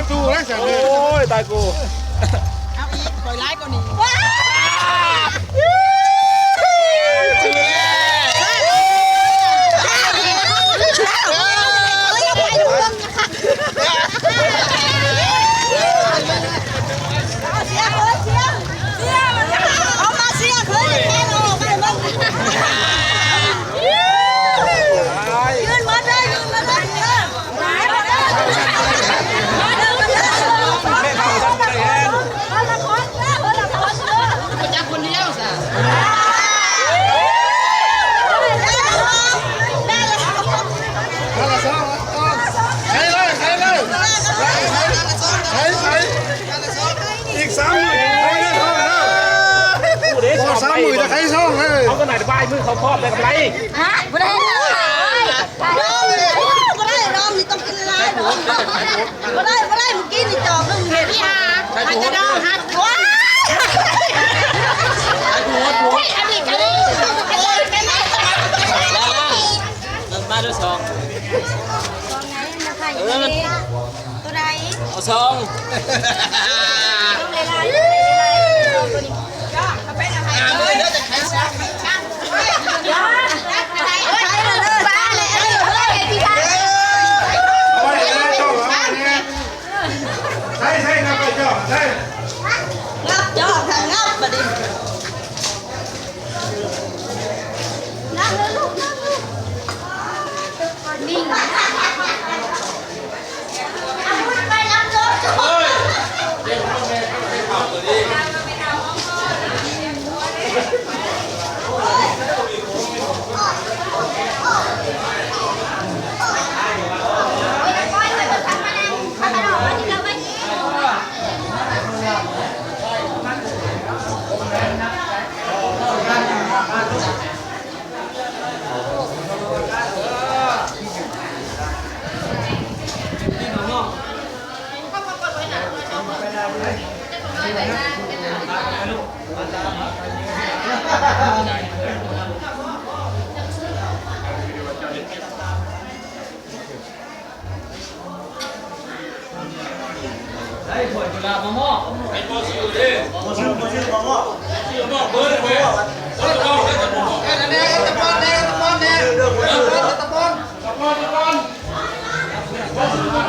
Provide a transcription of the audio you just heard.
ດູແລ້ວຊັ້ນ ໂອ້ຍ ຕາຍກູ ເອົາອີກ ຂ້ອຍຫຼາຍກວ່ານີ້ ວ້າ ອີກສາມມື້ ບໍ່ ສາມມື້ຈະໄຂຊອງເລີຍ ເຂົາກໍໜ້າຈະບາຍມືເຂົ້າຄອບໄດ້ກຳໄລ ຮະ ບໍ່ໄດ້ ນ້ອງ ບໍ່ໄດ້ ນ້ອງນີ້ຕ້ອງກິນຫຼາຍ ນ້ອງ ບໍ່ໄດ້ ບໍ່ໄດ້ ມື້ກີ້ນີ້ຈອກໜຶ່ງເຫັນ ໃຫ້ຜູ້ໂຮດ ໃຫ້ຜູ້ໂຮດ ໃຫ້ຜູ້ໂຮດ ໃຫ້ຜູ້ໂຮດ ໃຫ້ຜູ້ໂຮດ ມາເດີສອງ ເອີ ຕົວໃດ ເອົາສອງ ໃສ່ ໃສ່ ນັບໄປ ເຈົ້າ ໃສ່ ນັບ ເຈົ້າ ທັງນັບ ບາດນີ້ ນັບເລີຍລູກ ນັບເລີຍ ນີ້ ເອົາໄປນັບໂລດ ເອີຍ ເຈັບແມ່ ໄປເຂົ້າຕົວນີ້ ໄດ້ ພວກຈຸລາມາມອບ ໃຫ້ພໍ່ຊື່ເດ້ ພໍ່ຊື່ ພໍ່ຊື່ມາມອບ ຊື່ມາມອບເບີດເວີຍ ເອີ ຕະປອນແດ່ ຕະປອນແດ່ ຕະປອນແດ່ ເອີ ຕະປອນ ຕະປອນ ຕະປອນ ພໍ່ຊື່ມາ